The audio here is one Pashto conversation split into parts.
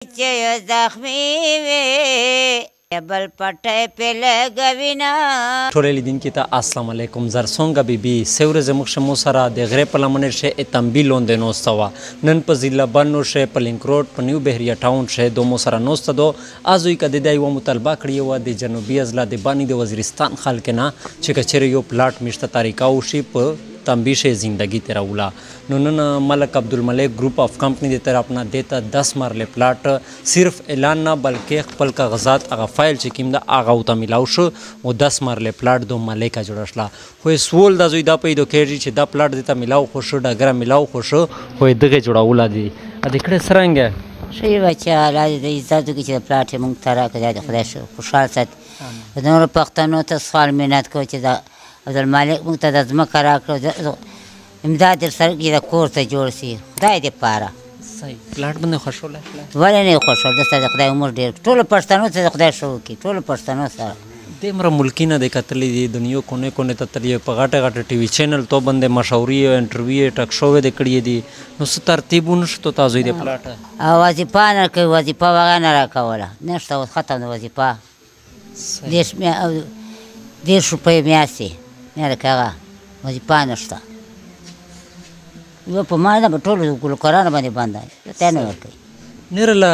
چې زخمی وي بل پټه په لګوینا. ټول لیدونکو ته السلام علیکم. زرسونګ بیبي سه ورځې مخکې مو سره د غره په لمنې شه تنبي لوندې نوسته وه. نن په ضلع بنو شه په لینک روډ په نیو بحریه ټاون شه دو مو سره نوسته دو. ازوی که د یوه مطالبه کړې وه د جنوبي اضلاع د باني د وزیرستان خلک نه چې که چېرې یو پلاټ مشته طریقه وشي په تنبي شه زندگی تېروله. نو نن ملک عبدالملک ګروپ اف کمپنی د طرف نه دیته 10 مرلې پلاټ صرف اعلان نه بلکې خپل کاغذات هغه فایل چې کوم ده هغه ورته میلاو شو او 10 مرلې پلاټ دو ملکه جوړه شله. خو یې سوال دا زوی دا پیدا کېږي چې دا پلاټ دیته میلاو خو شو، ډګره میلاو خو شو، خو یې دغې جوړوله دي. دې کړې څرنګه؟ ښه یې بچیه، الله دې د عزت وکړي چې د پلاټ یې موږ ته راکړه، دا دې خدای ښه خوشحال ساتي. نورو پښتنو ته سوال منت کوو چې دا عبدالمالک موږ ته د ځمکه راکړه، امداد در سره کړي، د کور ته جوړ شي، خدای دې پاره. صحیح پلاټ باندې خوشحاله شله؟ ولې نه یې خوشحال؟ دلته د خدای عمر ډېر، ټولو پښتنو ته د خدای ښه وکړي، ټولو پښتنو سره. دیمره ملکی نه دی کتلی دی، دنیا کونې کونې ته تللی، په غټه غټه ټي وي چینل تو باندې مشهوري او انټرویو ټاک شوې دی کړې دي. نو څه ترتیب ونه شو ته زوی د پلاټ؟ او وظیفه نه کوي، وظیفه وغیره نه راکوله، نشته اوس ختم د وظیفه. 30 روپۍ میاشتې مې که هغه وظیفه نشته. یو په ما نه، په ټولو ګلوکارانو باندې بنده یو ته نه ورکوي. نره له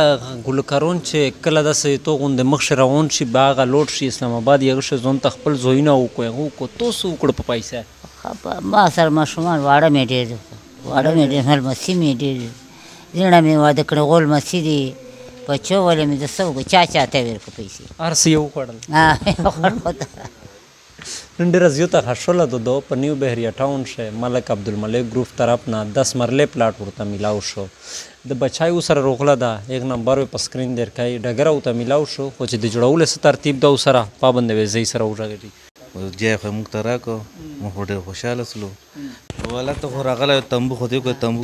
ګلوکارون چې کله داسې تو غوندې مخ شي روان شي، به هغه لوټ شي اسلام آباد یې هغه شي ځون ته خپل ځایونه وکړو، هغه وکړو. تو څه وکړو په پیسه؟ ما سره ماشومان واړه مې ډېر دي، واړه مې ډېر، لمسي مې ډېر دي، زړه مې واده کړی، غول لمسي دي، بچو ولې مې د څه وکړو، چا چا ته ورکړو پیسې؟ هر څه یې وخوړل. وخوړل. نن ډېره زیاته خوشحاله ده په نیو بحریه ټاون شه ملک عبدالملک ګروپ طرف نه 10 مرلې پلاټ ورته میلاو شو. د بچای سره روغله ده، یک نمبر په سکرین درکای ډګره ورته میلاو شو، خو چې د جوړولو څه ترتیب ده سره پابند وي زی سره وغږېږي. جای خو موږ ته راکړو، موږ خو ډېر خوشحاله شولو. والا ته خو راغلی تنبو خو دې وکړ، تنبو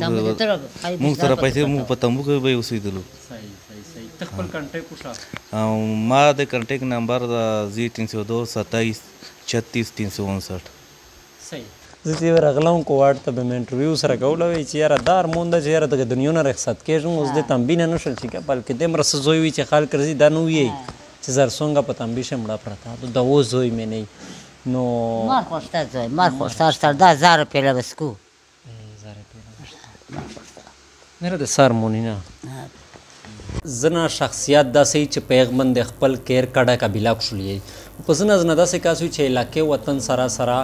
موږ سره پیسې، موږ په تنبو کې به یې اوسېدلو. صحیح صحیح صحیح. ته خپل کنټیکټ وشه. ما د کنټیکټ نمبر د زی 302 27 36 359. صحیح. زه چې راغلم کوواټ ته به مې انټرویو سره کوله، وی چې یاره دا ارمان ده چې یاره دغه دنیا نه رخصت کېږم، اوس دې تنبي نه نه شل چې که بلکې دې څه زوی وي چې خلک راځي دا نه وایي چې زرسونګه په تنبي شه مړه پرته ده، دا اوس زوی مې نه وي. نو مار خوشته زوی، مار خوشته سر دا 1000 روپۍ له بس کو. 1000 روپۍ له نه د سر مونې نه ځنه شخصیت داسې چې په هغه باندې خپل کیر کډه قبیله کښلې، په ځنه ځنه داسې کس وي چې علاقې وطن سره سره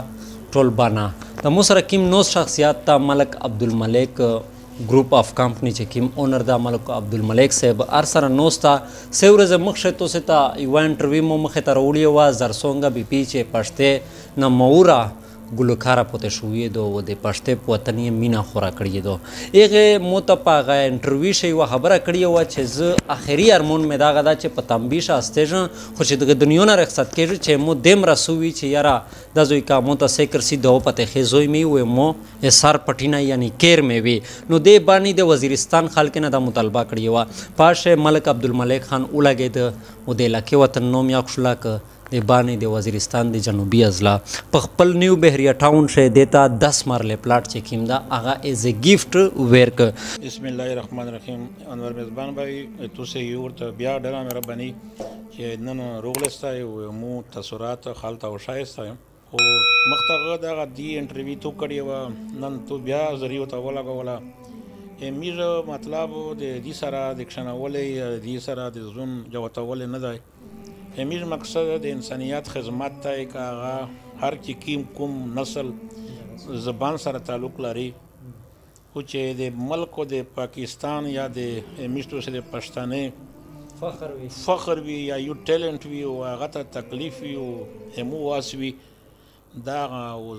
ټول بنا. د مو سره کیم نو شخصیت ته ملک عبدالملک ګروپ اف کمپنی چې کیم اونر دا ملک عبدالملک صاحب هر سره نوسته. سه ورځې مخکې توسې ته یوه انټرویو مو مخې ته راوړې وه، زرسونګه بي پي چې پښتې نه موره ګلوکاره پوتې شوې دو او د پښتې په وطن یې مینه خوره کړې دو. هغې مو ته په هغه انټرویو شه یوه خبره کړې وه چې زه اخري ارمان مې دغه ده چې په تنبي شه استېږم، خو چې دغه دنیا نه رخصت کېږي چې مو دېمره څه وي چې یاره دا زوی که مو ته څه کرسي دو پتې ښې زوی مې وي، مو یې سر پټینه یعنی کیر مې وي. نو دې باندې د وزیرستان خلک نه دا مطالبه کړې وه. پاشه ملک عبدالملک خان ولګېده او د علاقې وطن نوم یې کښله که د بانې د وزیرستان د جنوبي اضلاع په خپل نیو بحریه ټاون شه دې ته 10 مرلې پلاټ چې کوم ده هغه ایز ای ګفټ ورکړ. بسم الله الرحمن الرحیم. انور میزبان بھائی تاسو یې ورته بیا ډېره مهرباني چې نن روغلسته او مو تاثرات خالته وشایسته. خو مخته دغه دی انټرویو تو کړې وه، نن تو بیا ذریعه ته ولګوله. میږ مطلب د دې سره د کښنولې د دې سره د زون جوتولې نه دی. میږ مقصد د انسانیت خدمت دی که هغه هر چې کیم کوم نسل زبان سره تعلق لري، خو چې د ملک د پاکستان یا د میشتو سره د پښتنې فخر وي یا یو ټیلنټ وي او هغه ته تکلیف وي او همو واس وي، دا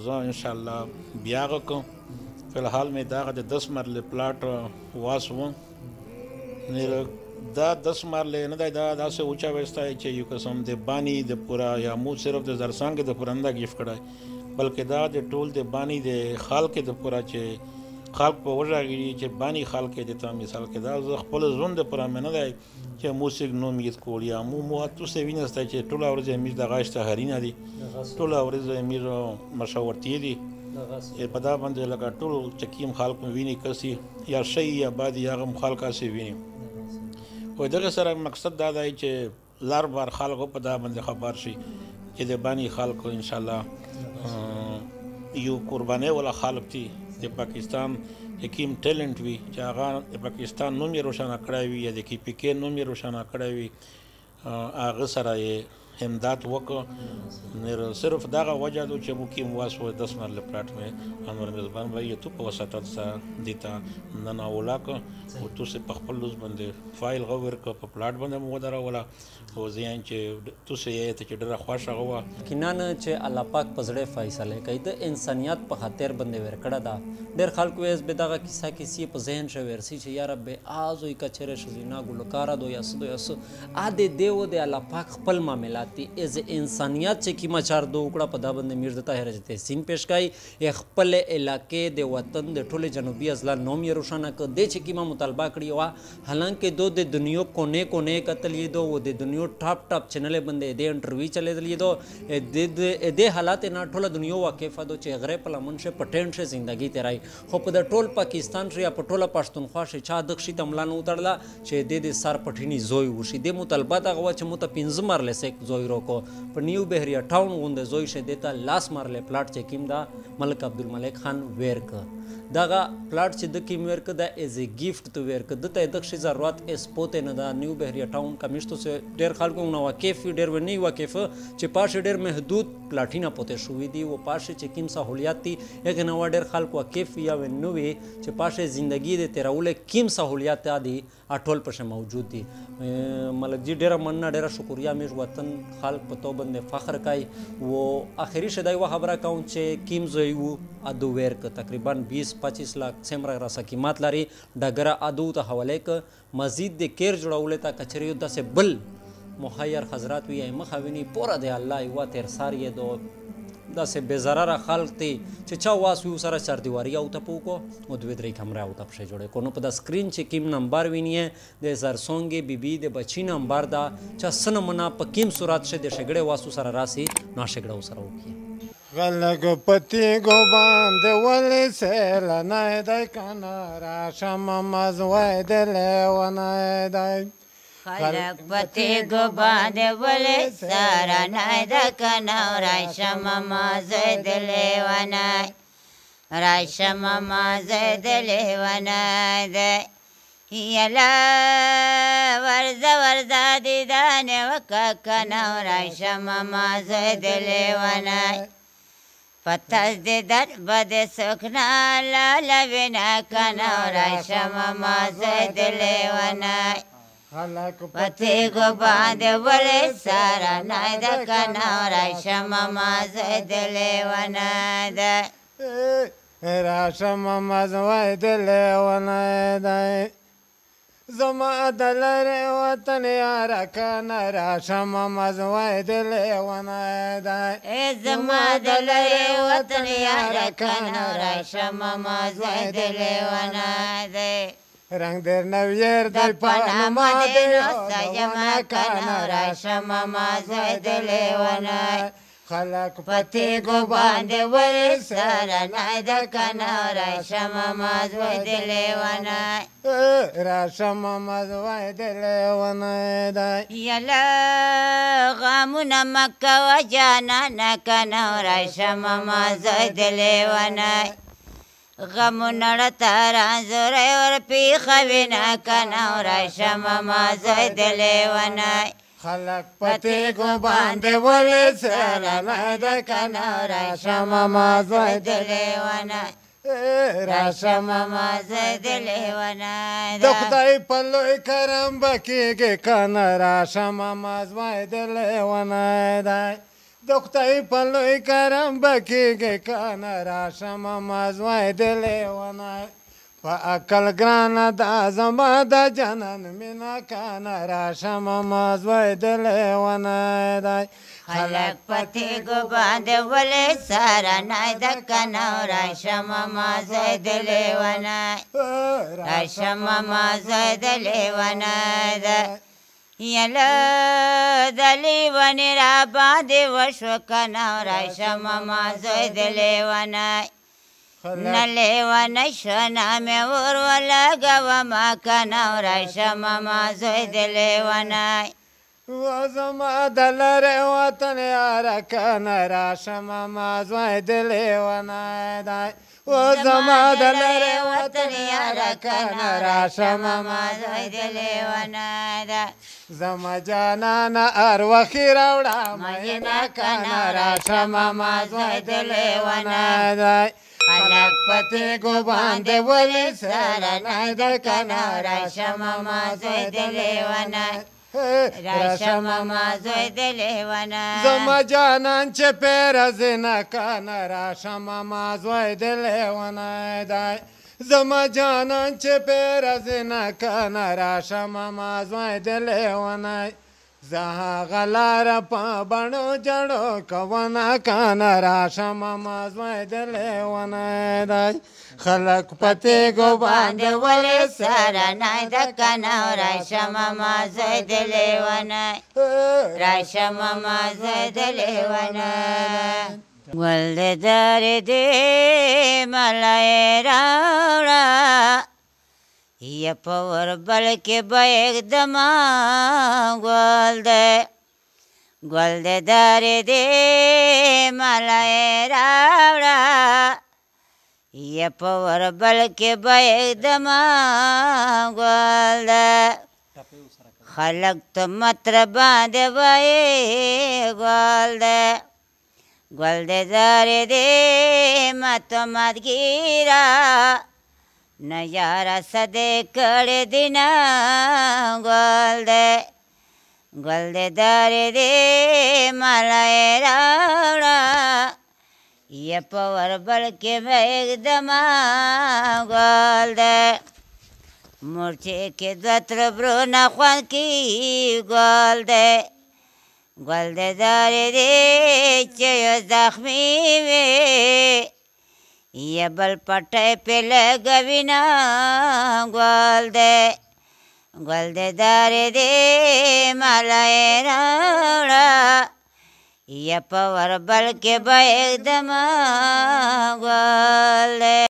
زه انشاءالله بیا هغه کوم. فی الحال مې دغه د 10 مرلې پلاټ واس و. دا 10 مرلې نه دی، دا داسې اوچا وستی چې یو قسم د باني د پوره یا مو صرف د زرڅانګې د پوره نه دا ګیفټ کړی، بلکې دا د ټول د باني د خلق د پوره چې خلق په وژاږي چې باني خلق د ته مثال کې دا زه خپل ژوند د پوره مې نه دی چې مو څوک نوم یې کول یا مو مو تاسو وینئ چې ټوله ورځ مې دغه اشتهاري نه دي، ټوله ورځ مې مشاورتي دي، په دا باندې لکه ټول چې کوم خلق مې ویني کسي یا شی یا بادي هغه خلک هسې ویني. او دغه سره مقصد دا دی چې لار بار خلکو په دا باندې خبر شي چې د بانی خلکو ان شاء الله یو قرباني ولا خلک دي. د پاکستان چې کوم ټیلنټ وي چې هغه د پاکستان نوم یې روښانه کړی وي یا د کی پی کې نوم یې روښانه کړی وي، هغه سره یې امداد وکړ. صرف دغه وجه ده چې موږ کوم واس و 10 مرله پلاټ مې انور میزبان بھائی تو په وساطت سره دیتا نن اولا که او تاسو په خپل لوز باندې فایل غوور که په پلاټ باندې مو ودروله او زیان چې تاسو یې ته چې ډېره خوښه وه. یقینا چې الله پاک په زړه فیصله کوي د انسانیت په خاطر باندې ورکړه ده. ډېر خلکو یې به دغه کیسه کیسې په ذهن شوی ورسي چې یاره به ازوی کچره شزینا ګلکاره دو یا سدو یا څه ا دې دیو د الله پاک خپل معاملات دي. از انسانیت چې کیما چار دو وکړه په دا باندې میر د طاهر تحسین پیش کړي، خپل علاقې د وطن د ټولې جنوبي اضلاع نوم یې روښانه کړ. دې چې کیما مطالبه کړې وه، حالانکه دو د دنیا کونے کونے قتل یې دو و د دنیا ټاپ ټاپ چینل باندې دې انټرویو چلېدلې دو دې حالات نه ټوله دنیا واقفه دو چې غره په لمن شه په ټینټ شه زندګي تېرای. خو په د ټول پاکستان شه یا په ټوله پښتونخوا شه چا دغشي ته ملا نه وتړله چې دې د سر پټیني زوی وشي. دې مطالبه دغه وه چې مو ته 5 مرلې سیک زوی روکو په نیو بحریه ټاون غوندې زوی شه دې ته لاس مرلې پلاټ چې کیم دا ملک عبدالملک خان ورکه. دغه پلاټ چې د کیم ورکه دا از ای ګیفټ ته ورکه دته دغشي ضرورت اس پوتې نه ده. نیو بحریه ټاون کمیشتو سه ډېر خلکو نه واقف وي، ډېر نه واقف چې پاشه ډېر محدود پلاټینه پوتې شوې دي و پاشه چې کیم سهولیات دي هغه نه ډېر خلک واقف وي یا نه وي چې پاشه زندگی د تېرولو کیم سهولیات دي ټول پشه موجود دي. ملک جی ډېره مننه، ډېره شکریه. میش وطن خلک په تو باندې فخر کوي. و اخري شه دا یوه خبره کوم چې کیم زوی وو ادو ورکه تقریبا 20-25 لاک څومره راسه قیمت لري ډګره ادو ته حواله که مزید د کیر جوړولو ته کچرې یو داسې بل مخیر حضرات وي یا مخه ویني پوره دی الله یوه تېر سار یې دو داسې بې ضرره خلک دي چې چا واس وي سره چاردیواري او ته پوکو او دوې درې کمرې او ته پښې جوړې کو. نو په دا سکرین چې کیم نمبر ویني د زرسونګې بیبي د بچي نمبر دا چا څه نمونه په کیم صورت شه د شګړې واسو سره راسي نو شګړه ورسره وکړي. خلک په تیږو باندې ولې سیلانی دی که نه راشه ماما زوی د لیونی دی. خلک په تیږو باندې ولې سرنی دی که نه راشه ماما زوی د لیونی، راشه ماما زوی د لیونی دی. یلا ورځه ورځه دیدن وکړه که نه راشه ماما زوی د لیونی. پتاز دې در به دې څوک نه لالوینه که نه راشه ماما زوی د لیونی. خلک په تیږو باندې ولې سرنی ده که نه راشه ماما زوی د لیونی دی. راشه ماما زوی د لیونی دی. زما د لرې وطن یاره که نه راشه ماما زوی د لیونی دی. زما د لرې وطن یاره که نه راشه ماما زوی د لیونی دی. رنګ در نویر دی په نامه دی نو سجمه که نه راشه ماما زوی د لیونی. خلک په تیږو باندې ولې سرنی ده که نه راشه ماما زوی د لیونی. راشه ماما زوی د لیونی دی. یلا غمونه مه کوه جانانه که نه راشه ماما زوی د لیونی. غمونه راته رنځوری ورپېښوینه که نه راشه ماما زوی د لیونی. خلک په تیږو باندې ولې سرنی دی که نه راشه ماما زوی د لیونی. راشه ماما زوی د لیونی. د خدای په لوی کرم به کېږي که نه راشه ماما زوی د لیونی دی. د خدای په لوی کرم به کېږي که نه راشه ماما زوی د لیونی. په عقل ګرانه دا زما د جانان مینه که نه راشه ماما زوی د لیونی دی. خلک په تیږو باندې ولې سرنی ده که نه راشه ماما زوی د لیونی. راشه ماما زوی د لیونی دی. یلا د لیوني را باندې وشو که نه راشه ماما زوی د لیونی. نه لیونی شه نه مې ور ولګوه ما که نه راشه ماما زوی د لیونی. زما د لرې وطن یاره که نه راشه ماما زوی د لیونی دی. زما د لرې وطن یاره که نه راشه ماما زوی د لیونی دی. زما جانانه اروخي راوړه مینه که نه راشه ماما زوی د لیونی دی. خلک په تیږو باندې ولي سره نه دی که نه راشه ماما زوی د لیونی. راشه ماما زوی د لیونی. زما جانان چې پیرزینه که نه راشه ماما زوی د لیونی دی. زما جانان چې پیرزینه که نه راشه ماما زوی د لیونی. زه هغه لاره په بڼو جړو کومه که نه راشه ماما زوی د لیونی دی. خلک په تیږو باندې ولې سره نه ده که نه راشه ماما زوی د لیونی. راشه ماما زوی د لیونی. ګل د درې دې ملای راوړه یا په وربل کې به یکدما ګل دی. ګل د درې دې ملای راوړه یا په وربل کې به یکدما ګل دی. خلک ته متر باندې وایي ګل دی. ګل د درې دې مت متګیره نه یاره څه دې کړي دي نه ګل دی. ګل د درې دې ملای راوړه یا په وربل کې به یکدما ګل دی. مورچې کې دوه تربرونه خوند کوي ګل دی. ګل د درې دې چې یو زخمي وي یا بل پټی پې لګوي نه ګل دی. ګل د درې دې ملای راوړه یا په وربل کې به یکدما ګل دی.